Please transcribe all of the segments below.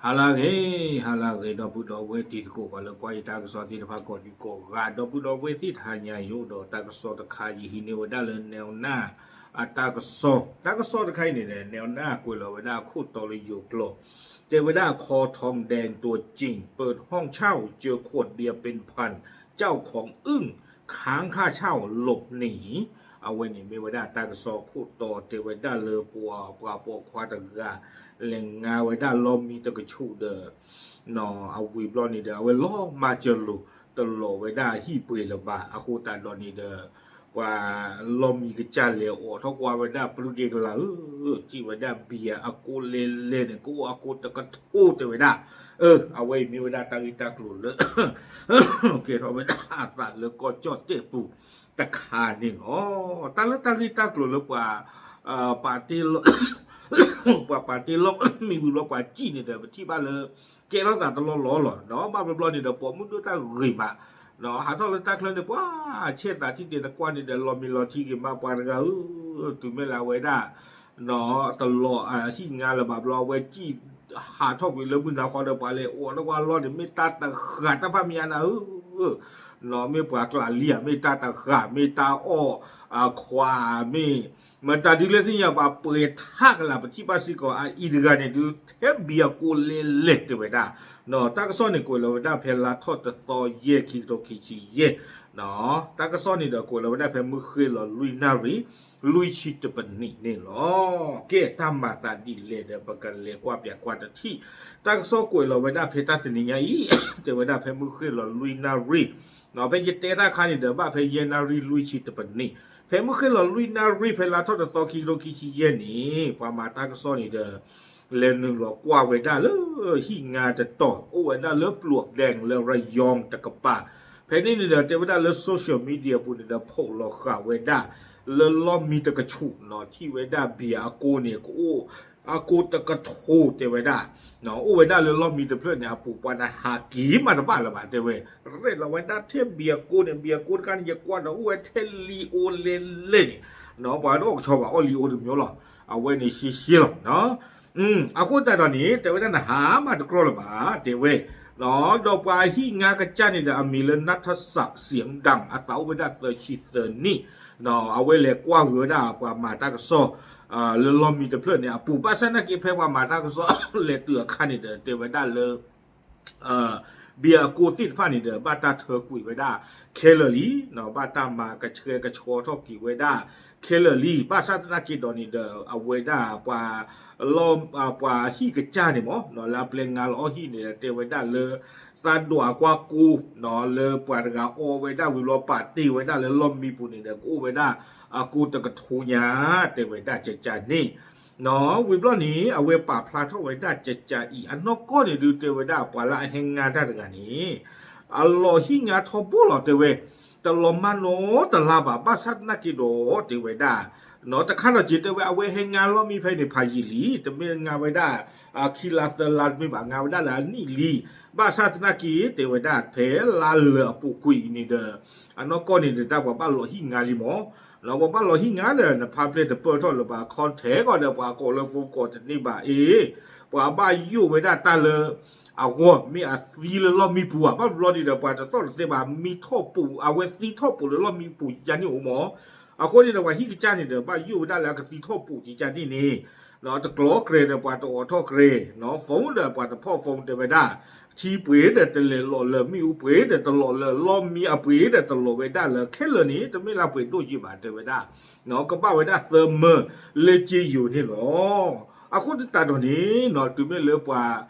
ဟါလၢအဂ့ၤ, ဟါလၢအဂ့ၤ ဒီပုၢ်ဒီဝဲၢ်တံၤသကိး ပှၤလၢကွၢ်ယတၢ်ကစီၣ်သ့ၣ်တဖၣ်ကိးဒံကိးဂၤ, ဒီပုၢ်ဒီဝဲၢ်သ့ၣ်တဟါညါ ယအိၣ်ဒီးတၢ်ကစီၣ်တခါ ယဟံးန့ၢ်ဝဲဒၣ်လၢ Nelna အတၢ်ကစီၣ်, တၢ်ကစီၣ်တခါအံၤန့ၣ် Nelna ကွဲးလီၤဝဲဒၣ်အခိၣ်တီလၢယိၤကျိာ်, တဲဝဲဒၣ် คอทองแดงตัวจริง เปิดห้องเช่า เจอขวดเบียร์เป็นพัน เจ้าของอึ้ง ค้างค่าเช่า หลบหนี အဝဲန့ၣ်မ့ၢ်ဝဲဒၣ်တၢ်ကစီၣ်ခိၣ်တီ တဲဝဲဒၣ်လၢပှၤ ပှၤပိာ်ခွါတဂၤ လဲၤငါဝဲဒၣ်လီၢ်မံတကဆူၣ်ဒီး အဝံၤဘျီန့ၣ်ဒီး အဝဲလီၤမၢ်ကလိၤ တလီၤဝဲဒၣ်ဟံၣ်ပှ့ၤလၢၤဘၣ်. အဃိသတးဒီးန့ၣ်ဒီး ပှၤလီၢ်မံကစၢ်လဲၤအိးထီၣ်ကွၢ်ဝဲဒၣ် ပြူက့ကလၤဧၢ, ထံၣ်ဝဲဒၣ်ဘံယၤအကိၣ်လဲလဲန့ၣ် ကအိၣ်အကိၣ်တကထိတဲဝဲဒၣ်. အဝဲအံၤမ့ၢ်ဝဲဒၣ်တၢ်ဂ့ၢ်တၢ်ကျိၤလၢ ကဲထီၣ်ဝဲဒၣ်အသးလၢကီၢ်ကၠီၣ်တဲၣ်ပူၤတခါန့ၣ်လီၤ. တၢ်လၢတၢ်ဂ့ၢ်တၢ်ကျိၤလၢပှၤ ပာ်တ့ၢ်လီၤ ပှၤပာ်တ့ၢ်လီၤမံၤဝံၤဘျီပှၤစံၣ်န့ၣ်ဒီး ပထံၣ်ဘၣ်လၢ ကဲထီၣ်သးတလီၢ်လီၢ်လီၤ. ဒီးဘၣ်ဘျီဘျီန့ၣ်ဒီး ပိာ်မုၣ်ဒိၣ်တၢ်ဂ့ၤမး ဟးထီၣ်လၢတၢ်ချၢန့ၣ် ပှၤဆဲးသးထံၣ်တဲာ်တကွၢ်န့ၣ်ဒီး လီၤမံၤလီၤထံဂ့ၤမး ပှၤတဂၤဧၢ, တုၤမ့ၢ်လၢအဝဲဒၣ် တလီၤဟံၣ်ငါလၢၤဘၣ်ဘျီ အဝဲစံၣ်ဟးထီၣ်ကွံာ်လၢမုၢ်နၤဃီဒီး ပှၤလဲၤအိးထီၣ်ကွၢ်လီၢ်န့ၣ် မ့ၢ်တၢ်တဂၤတၢ်ဖးမံယါနၤဧၢ, မ့ၢ်ပှၤကျးလံဧါ မ့ၢ်တၢ်တဂၤ မ့ၢ်တၢ်အီၣ်ခွါ မ့ၢ် မတၤဒုးလဲၣ်သ့ၣ်ညါ ပှၤပှဲၤထးကလၤ ပထံၣ်ဘၣ်စ့ၢ်ကီး အအံၤတဂၤန့ၣ်ဒုး ထဲဘံယၤကိၣ်လဲလဲတဲဝဲဒၣ်. တၢ်ကစီၣ်န့ၣ်ကွဲးလီၤဝဲဒၣ်ဖဲလါထီၣ်တသီယဲၢ် ခံကထိခံဆံယဲၢ်, တၢ်ကစီၣ်န့ၣ်ဒီးကွဲးလီၤဝဲဒၣ်ဖဲမုၢ်ဃ့ၢ်လီၤလွံၢ်နၣ်ရံၣ် လွံၢ်ဆံတပနံးန့ၣ်လီၤ. ကဲ တၢ်မၤသးဒ်လဲၣ်ဒီး ပကလဲၤကွၢ်ပၠးကွၢ်တထံၣ်, တၢ်ကစီၣ်ကွဲးလီၤဝဲဒၣ်ဖဲတၢ်တနံၤညါအံၤ တဲဝဲဒၣ်ဖဲမုၢ်ဃ့ၢ်လီၤလွံၢ်နၣ်ရံၣ် ဖဲယတဲတၢ်ခါန့ၣ်ဒီး ဘၣ်ဖဲယဲၢ်နၣ်ရံၣ်လွံၢ်ဆံတပနံး, ဖဲမုၢ်ဃ့ၢ်လီၤလွံၢ်နၣ်ရံၣ် ဖဲလါထီၣ်တသီ ခံကထိခံဆံယဲၢ်န့ၣ် ပှၤမၤတၢ်ကစီၣ်န့ၣ်ဒီး လဲၤနုာ်လီၤကွၢ်ဝဲဒၣ်လၢဟံၣ်ငါတတီၤ အိၣ်ဝဲဒၣ်လၢပျိးဒဲးလၢ ရယီတကပၤ, ဖဲန့ၣ်န့ၣ်ဒီး တဲဝဲဒၣ်လၢ social media အပူၤန့ၣ်ဒီး ဖီၣ်လီၤဃာ်ဝဲဒၣ်လၢလီၢ်မံတကဆူၣ်နီၤ ထံၣ်ဝဲဒၣ်ဘံယၤအကိၣ်န့ၣ် ကအိၣ်အကိၣ်တကထိတဲဝဲဒၣ်, အိၣ်ဝဲဒၣ်လၢလီၢ်မံတဖျၢၣ်န့ၣ်အပူၤ ပှၤနဟးက့ၤမးတဘၣ်လၢၤဘၣ်တဲဝဲ, ရဲၣ်လီၤဝဲဒၣ်ထဲဘံယၤကိၣ်န့ၣ် ဘံယၤကိၣ်တခါန့ၣ် ယကွၢ်ဒီးအိၣ်ဝဲထဲလံာ်အိၣ်လဲလဲန့ၣ်, ပှၤတအီၣ်ကဆီဘၣ် အီၣ်လံာ်အိၣ်တမံၤလီၤ. အဝဲန့ၣ်ရှဲရှဲလီၤ. အဃိသတးဒီးန့ၣ် တဲဝဲဒၣ်နဟးမးတကြီလၢၤဘၣ် တဲဝဲ, ဒီးပှၤဟံၣ်ငါကစၢ်န့ၣ်ဒီး အမံၤလၢ နၢ်ထၢၣ်စးစံးဒၣ် အသးအိၣ်ဝဲဒၣ်သၢဆံသၢနံၣ်, အဝဲလဲၤကွၢ်ဃုာ်ဝဲဒၣ်ပှၤမၤတၢ်ကစီၣ် လၢလီၢ်မံတဖျၢၣ်န့ၣ်အပူၤ, ဘၣ်ဆၣ်သနာ်က့ဖဲပှၤမၤတၢ်ကစီၣ်လဲၤတုၤအခါန့ၣ်ဒီး တဲဝဲဒၣ်လၢ ဘံယၤကိၣ်သ့ၣ်တဖၣ်န့ၣ်ဒီး ဘၣ်တၢ်ထၢကွံာ်ဝဲဒၣ်ခဲလၢာ်လံ, ဘၣ်တၢ်မၤကဆှဲကဆှီထီၣ်က့ၤဝဲဒၣ်ခဲလၢာ်လံ, ဘၣ်ဆၣ်သနာ်က့ဒီးန့ၣ်ဒီး အဝဲဒၣ်ပှၤ ပှၤဟံၣ်ကစၢ်န့ၣ်မ့ၢ် လၢအပျဲငါလီၤအီၣ်ဟံၣ်န့ၣ်ဒီး တဲဝဲဒၣ်လၢ သးဒွးကွၢ်ကိၣ် လၢပှၤတဂၤအီဝဲဒၣ်ဝံၤလီၤ ပာ်တ့ၢ်ဝဲဒၣ်လၢလီၢ်မံပူၤန့ၣ်ဒီး ကအိၣ်ဝဲဒၣ်အကိၣ်တကထိညါ တဲဝဲဒၣ်ကကန့ၣ် ဝံၤဘျီန့ၣ် အဝဲပာ်ဖျါထီၣ်ဝဲဒၣ်ကကအံၤ အနီၢ်ကီၢ်န့ၣ်ဒုး တဲဝဲဒၣ်ပှၤလၢအဟဲငါတၢ်တဂၤန့ၣ် အလီၤဟံၣ်ငါထီဘိလီၤတဲဝဲ, တလီၤမၢ်နီတလါဘၣ် ဘၣ်ဆၣ်သနာ်က့ဒီး တဲဝဲဒၣ် တခါဒီးက့ၤတဲဝဲ အဝဲဟဲငါလီၢ်မံဖဲန့ၣ် ဖးယံာ်လံ တမ့ၢ်ငါဝဲဒၣ် ခံလါသၢလါတမ့ၢ်ဘၣ် ငါဝဲဒၣ်လၢအနံၣ်လံ, ဘၣ်ဆၣ်သနာ်က့ တဲဝဲဒၣ် ဖဲလါလၢာ်အပူၤကွံာ်အံၤန့ၣ်ဒီး အနီၢ်ကီၢ်န့ၣ်ဒီး တၢ်ပှၤဘၣ်လီၤဟံၣ်ငါလံမ့ၢ် လီၤပှၤဘၣ်လီၤဟံၣ်ငါဒီး နဖါပျဲၢ်တပၢၢ်ထီၣ်လၢၤဘၣ် contact ကီးဒီး ပှၤကိးလၢ phone ကိးတန့ၢ်ဘၣ်အ့ၣ်, ပှၤဘၣ်ယိၣ်ဝဲဒၣ်တၢ်လၢ အဂီၢ် မ့ၢ်အသံလၢလီၢ်မံပူၤဧါ, ဘၣ်ဘျီဒံးဒီး ပှၤတသီၣ်တသဲဘၣ် မံထီၣ်ပူၤ အဝဲသံထီၣ်ပူၤလၢလီၢ်မံပူၤကန့ၣ်အိၣ်မ့ၢ်, အဃိန့ၣ်ဒီး ပှၤဟံၣ်ကစၢ်န့ၣ်ဒီး ဘၣ်ယိၣ်ဝဲဒၣ်လၢအကသံထီၣ်ပူၤကန့ၣ်န့ၣ် တကျိၤကြဲၤဒီး ပှၤတအိးထီၣ်ကြဲၤ phone ဒီး ပှၤတဖီၣ် phone တဲဝဲဒၣ် ထံပှ့ၤဒီးတလဲၤလီၤလၢၤ မ့ၣ်အူပှ့ၤဒီးတလီၤလၢၤ လီၢ်မံအပှ့ၤဒီးတလီၤဝဲဒၣ်လၢၤ ခဲလၢာ်န့ၣ် တမ့ၢ်လၢပှ့ၤဒိၣ်က့ဘၣ် တဲဝဲဒၣ် ကဘၣ်ဝဲဒၣ်သၢမၢလၢက့ယိၤန့ၣ်လီၤ. အဃိသတးဒီးန့ၣ် တုၤမ့ၢ်လၢပှၤ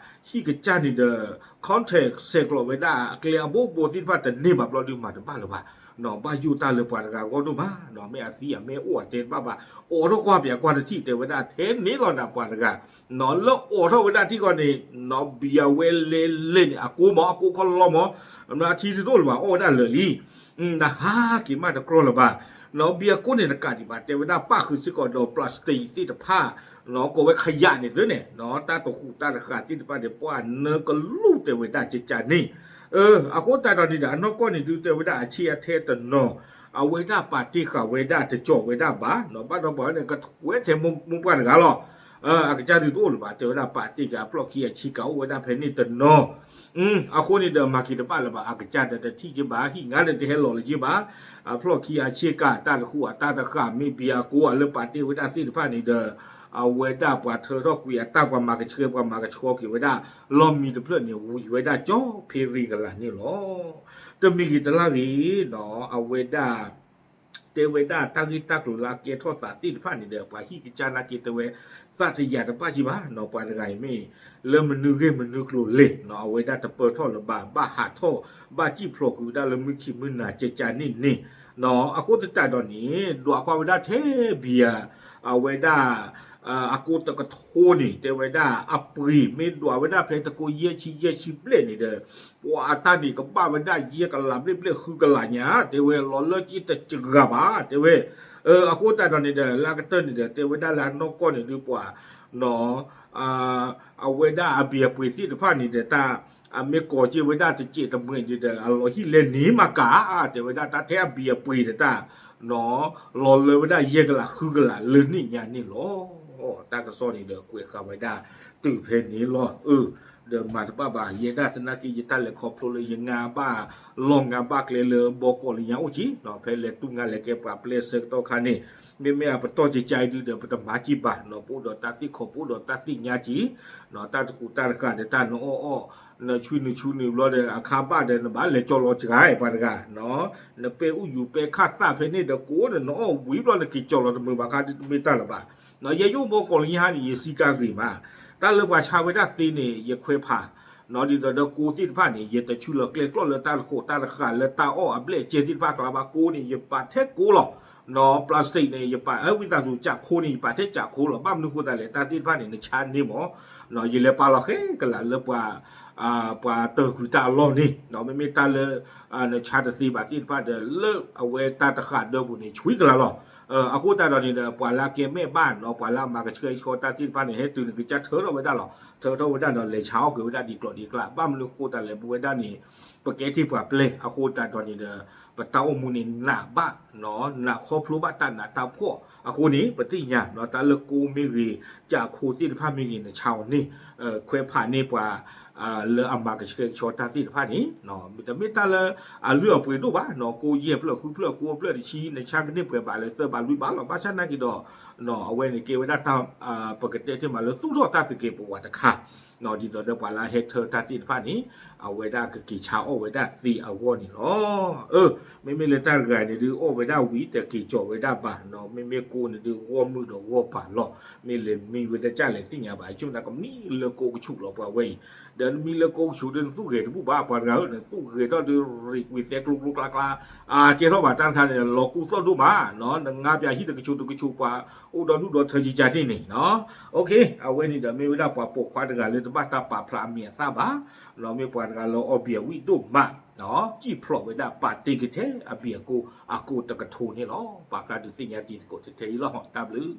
ဟံၣ်ကစၢ်န့ၣ်ဒီး contact ဆဲးကျိးဝဲဒၣ် အကျဲအဘိဘိသ့ၣ်တဖၣ်တန့ၢ်ဘၣ်ဘျီဒုးမၤတဘၣ်လၢၤဘၣ်, ဘၣ်ယိၣ်တၢ်လၢပှၤတဂၤဂီၢ်ဒိၣ်မး မ့ၢ်အသံအမ့ၢ်အိၣ်အတဲတဘၣ်ဘၣ် အိးထီၣ်ကွၢ်ပၠးကွၢ်တထံၣ် တဲဝဲဒၣ်ထဲန့ၣ်လီၤနၤပှၤတဂၤ လၢအိးထီၣ်ဝဲဒၣ်ထံၣ်ကီးန့ၣ် ဘံယၤဝဲလဲလဲန့ၣ် အကိၣ်မ့ၢ် အကိၣ်ခီၣ်လီၢ်မ့ၢ် အထံတဒိၣ်လၢၤဘၣ် အီၣ်ဝဲဒၣ်လၢာ်လံ, နဟးက့ၤမးတကြီလၢၤဘၣ်, ဘံယၤကိၣ်န့ၣ်တကးဒံးဘၣ် တဲဝဲဒၣ်ပၣ်ဃုာ်စ့ၢ်ကီးဒီး plastic သ့ၣ်တဖၣ် ကိးဝဲ ขยะ န့ၣ်သ့န့ၣ် တၢ်တဟူးတၢ်တဃာ်သ့ၣ်တဖၣ်န့ၣ် ပှၤနၢကလူၢ်တဲဝဲဒၣ်ကကန့ၣ်, အဃိသတးဒီးန့ၣ်ဒီး အနီၢ်ကီၢ်န့ၣ်ဒုး တဲဝဲဒၣ်အဆံးအထဲတနီၤ အဝဲဒၣ်ပာ်တ့ၢ်ဃာ်ဝဲဒၣ်တကၠီၤဝဲဒၣ်ဘၣ်, ဘၣ်ဒီးပှၤဝဲန့ၣ် ကထွဲထဲမိၢ်ပှၢ်တဂၤလီၤ. အကစၢ်ဒုးတအိၣ်လၢၤဘၣ် တဲဝဲဒၣ် ပာ်တ့ၢ်က့ၤအဖျီၣ်ခံအဆ့ကၤအိၣ်ဝဲဒၣ်ဖဲန့ၣ်တနီၤ အဃိန့ၣ်ဒီးမၤက့ၤတဘၣ်လၢၤဘၣ် အကစၢ်ဒီးတထံၣ်က့ၤဘၣ် ဟံၣ်ငါဒီးတဟဲလီၤလၢၤက့ၤဘၣ် အဖျီၣ်ခံအဆ့ကၤ တၢ်တဃူအတၢ်တဃာ် မ့ၢ်ဘံအကိအလၢပာ်တ့ၢ်ဝဲဒၣ်သ့ၣ်တဖၣ်န့ၣ်ဒီး အဝဲဒၣ်ပှၤထၢထီၣ်ကွံာ်အတၢ် ပှၤမၤကဆှဲ ပှၤမၤကဆှီက့ၤဝဲဒၣ် လီၢ်မံတဖျၢၣ်န့ၣ် ဝံၤဝဲဒၣ်ကၠီဖ့ရံကလးန့ၣ်လီၤ. တမံၤဂ့ၤတလါဂ့ၤနီၤ အဝဲဒၣ် တဲဝဲဒၣ်တၢ်ဂ့ၢ်တၢ်ကျိၤလၢအကဲထီၣ်သးသ့ၣ်တဖၣ်န့ၣ်ဒီး ပှၤဟံၣ်ကစၢ်နာ်က့တဲဝဲ သးတယာ်တဘၣ်ကံဘၣ်နီၤ ပှၤတဂၤအံၤမ့ၢ် လၢမနုၤဂ့ၢ်မနုၤကျိၤလဲၣ်နီၤ အဝဲဒၣ်တပၢၢ်ထီၣ်လၢၤဘၣ် ဘၣ်ဟးထီၣ် ဘၣ်စံၣ်ဖျိးကွံာ်ဝဲဒၣ်လၢမုၢ်ခံမုၢ်နၤကကန့ၣ်န့ၣ် အဃိသတးဒီးန့ၣ် ဒွးကွၢ်ဝဲဒၣ်ထဲဘံယၤ အဝဲဒၣ် အကိးတကထိန့ၣ် တဲဝဲဒၣ်အပှ့ၤ မ့ၢ်ဒွးဝဲဒၣ်ဖဲတကိးယဲၢ်ဆံယဲၢ်ဆံဘျဲၣ်န့ၣ်ဒီး ပှၤအတၢ်န့ၣ်ကဘၣ်ဝဲဒၣ်ယဲၢ်ကလးဘျဲၣ်ဘျဲၣ်ဃုကလးညါ တဲဝဲလီၤလၢက့တစှၤဘၣ် တဲဝဲ အဃိသတးဒီးန့ၣ်ဒီး လၢအကတၢၢ်န့ၣ်ဒီး တဲဝဲဒၣ်လၢအနီၢ်ကီၢ်န့ၣ်ဒုးပှၤ နီၤ အဝဲဒၣ်အဘံအပှ့ၤသ့ၣ်တဖၣ်န့ၣ်ဒီး တၢ် အမ့ၢ်ကိးက့ၤဝဲဒၣ်တစဲးတမှဲးန့ၣ်ဒီး အလီၤဟံၣ်လဲၤန့ၣ်မးကၤ တဲဝဲဒၣ်တၢ်ထဲအဘံအပှ့ၤဒီးတၢ် နီၤ လီၤလၢဝဲဒၣ်ယဲၢ်ကလးဃုကလးလၢန့ၣ်ညါန့ၣ်လီၤ. တၢ်ကစီၣ်န့ၣ်ဒီးကွဲးဃာ်ဝဲဒၣ်တုၤဖဲန့ၣ်လီၤ. အၢ ဒီးမၤတဘၣ်ဘၣ် ယဲဒၣ်သနာ်က့ ယတၢ်လဲၤခီဖျိလၢယငါဘၣ်လီၢ်ငါဘၣ်ကျဲလၢဘီကီၢ်လၢညါအိၣ်က့ၤ ဖဲလဲၤတူၢ်ငါလဲၤကဲပှၤပျဲဆၢကတီၢ်ခါန့ၣ် မ့မ့ၢ်အပတီၢ်ကကါအံၤဒုဒီး ပတမၤကံဘၣ်နီၤ ပအိၣ်ဒီးတၢ်သ့ၣ်ခီ ပအိၣ်ဒီးတၢ်သ့ၣ်ညါကံ တၢ်တဃူးတၢ်တဃာ်ဒီးတၢ်နအီၣ်အီၣ် နဆူနဆူနဘျီဒီး အခါဘၣ်ဒီးနဘၣ်လဲၤကၠီလီၤစှၤပှၤတဂၤ နပဲာ်အိၣ်ယူၤပဲာ်ခၣ်သၣ်ဖဲန့ၣ်ဒီးကိးဒီး နအီၣ်ဝံၤဘျီနက့ၤကၠီလီၤတမုာ်ဘၣ်ခါဒ်တမ့ၢ်တၢ်လၢၤဘၣ်. ယဲယအိၣ်ဘီကီၢ်လၢညါန့ၣ် ယစံးကါဂ့ၤမး တၢ်လၢပှၤဆါဝဲဒၣ်သ့န့ၣ် ယခွဲးဖး ဒ်သိးဒီးကိးသ့ၣ်တဖၣ်န့ၣ် ယတဆူလီၤကျဲကျီၢ်လၢတၢ်တဃူးတၢ်တဃာ်လၢတၢ်အီၣ်အဘျဲၣ်အစဲသ့ၣ်တဖၣ်ကျါဘၣ် ကိးန့ၣ် ယပာ်ထဲကိးလီၤ နီၤ plastic န့ၣ် ယပာ် ဝံသးစူၤ ကးခိန့ၣ် ယပာ်ထဲကးခိလီၤ ဘၣ်မနုၤဃိသတးလဲၣ် တၢ်သ့ၣ်တဖၣ်န့ၣ် နဆါန့ၢ်မး ယလဲၤပာ်လီၤဃဲကလးလၢပှၤ ပှၤတၢၢ်ကွံာ်တၢ်အလီၢ်န့ၣ် မ့မ့ၢ်တၢ်လၢ နဆါတသ့ဘၣ်သ့ၣ်တဖၣ်ဒီး လၢအဝဲတၢ်တဃာ်ဒၢပူၤန့ၣ် ဆှံကလးလီၤ. အဃိသတးဒီးန့ၣ်ဒီး ပှၤလၢအကဲမဲာ်ဘၣ်နီၤ ပှၤလၢအမၤကဆှဲကဆှီတၢ်သ့ၣ်တဖၣ်န့ၣ် ဟဲတုၤန့ၣ် ကစၢ်ထၢထီၣ်ဝဲဒၣ်လီၤ ထၢထီၣ်ဝဲဒၣ်ဒီးလဲၤဆါအီၣ်က့ၤဝဲဒၣ်ဒ်ကျိၤဒ်ကျါ ဘၣ်မနုၤဃိသတးလဲၣ် ပဝဲဒၣ်န့ၣ် ပကဲထံၣ်ပှၤပျဲ အဃိသတးဒီးန့ၣ်ဒီး ပတၢ်အိၣ်မူန့ၣ်နးဘၣ် နးခီဖျိဘၣ်တၢ်နးတၢ်ဖှီၣ် အဃိန့ၣ် ပသ့ၣ်ညါနီၤ တၢ်လၢကိးမ့ၢ်ဂ့ၤ ကးခိသ့ၣ်တဖၣ်မ့ၢ်ဂ့ၤ နဆါအီၤန့ၣ် ခွဲးဖးန့ၢ်ပှၤ လၢအမၤကဆှဲကဆှီတၢ်သ့ၣ်တဖၣ်န့ၣ် တမ့ၢ်တၢ်လၢအလုၢ်အပှ့ၤဒိၣ်ဘၣ်နီၤ ကိးယဲၢ်ဖျၢၣ်ဃုဖျၢၣ် ကိးဖျၢၣ်တဆံ နဆါကန့ၢ်ပှဲၤဘၣ်လၢသၢဘၣ်လွံၢ်ဘၣ်လီၤ ဘၣ်ဆၣ်နာ်က့ဒီး အဝဲန့ၣ်ကဲဝဲဒၣ်တၢ် ပကတဲတ့ၢ်မးလၢသူၣ်ထီၣ်တၢ်သကဲးပဝးတခါ ဒ်သိးဒီးပှၤလၢအဟဲထၢတၢ်သ့ၣ်တဖၣ်န့ၣ် အဝဲဒၣ်ကက့ၤဆါအီၣ်ဝဲဒၣ်သ့အဂီၢ်န့ၣ်လီၤ. အၢ မ့မ့ၢ်လၢတၢ်တဂၤန့ၣ်ဒုးအီၣ်ဝဲဒၣ်ဝံၤတက့ၤကၠီးဝဲဒၣ်ဘၣ်နီၤ မ့မ့ၢ်ကိးန့ၣ်ဒုးဂီၢ်မုၢ်ဒီးဂီၢ်ပၤလီၤ မ့ၢ်လဲၤမံဝဲတကၢ်လဲၣ်သ့ၣ်ညါဘၣ် ဆိကမိၣ်နကမံလၢကိးကဆူးလီၤပှၤဝဲအံၤ ဒီးနမံလၢကိးကဆူးဒုးနသူၣ်ဂဲၤတဘူၣ်ဘၣ် ပှၤတဂၤဧၢ နသူၣ်ဂဲၤထီၣ်ဒုးရံးကွံာ်သဲကျိကျိကျါကျါ ကဲထီၣ်ဘၣ်တၢ်တခါန့ၣ် လီၤကူၣ်သီၣ်ဒိၣ်မး နငါပၠးဟံၣ်တကဆူးတကဆူးပှၤ အိၣ်ဒီဒူၣ်ဒီထၢကကါန့ၣ်န့ၣ် အဝဲန့ၣ်ဒီးမ့ၢ်ဝဲဒၣ်ပှၤပိာ်ခွါတဂၤလၢတဘၣ်တၢ်ပာ်ဖျါအမံၤအသၣ်ဘၣ် မ့ၢ်ပှၤတဂၤလၢအီၣ်ဘံအဝံၣ်ဒိၣ်မး စံၣ်ဖျိးဝဲဒၣ်ပာ်တ့ၢ်က့ၤထဲအဘံအကိး အကိးတကထိန့ၣ်လီၤ. ပာ်ဖျါဒုးသ့ၣ်ညါတံၤသကိးထဲအံၤလီၤ တၢ်ဘျုး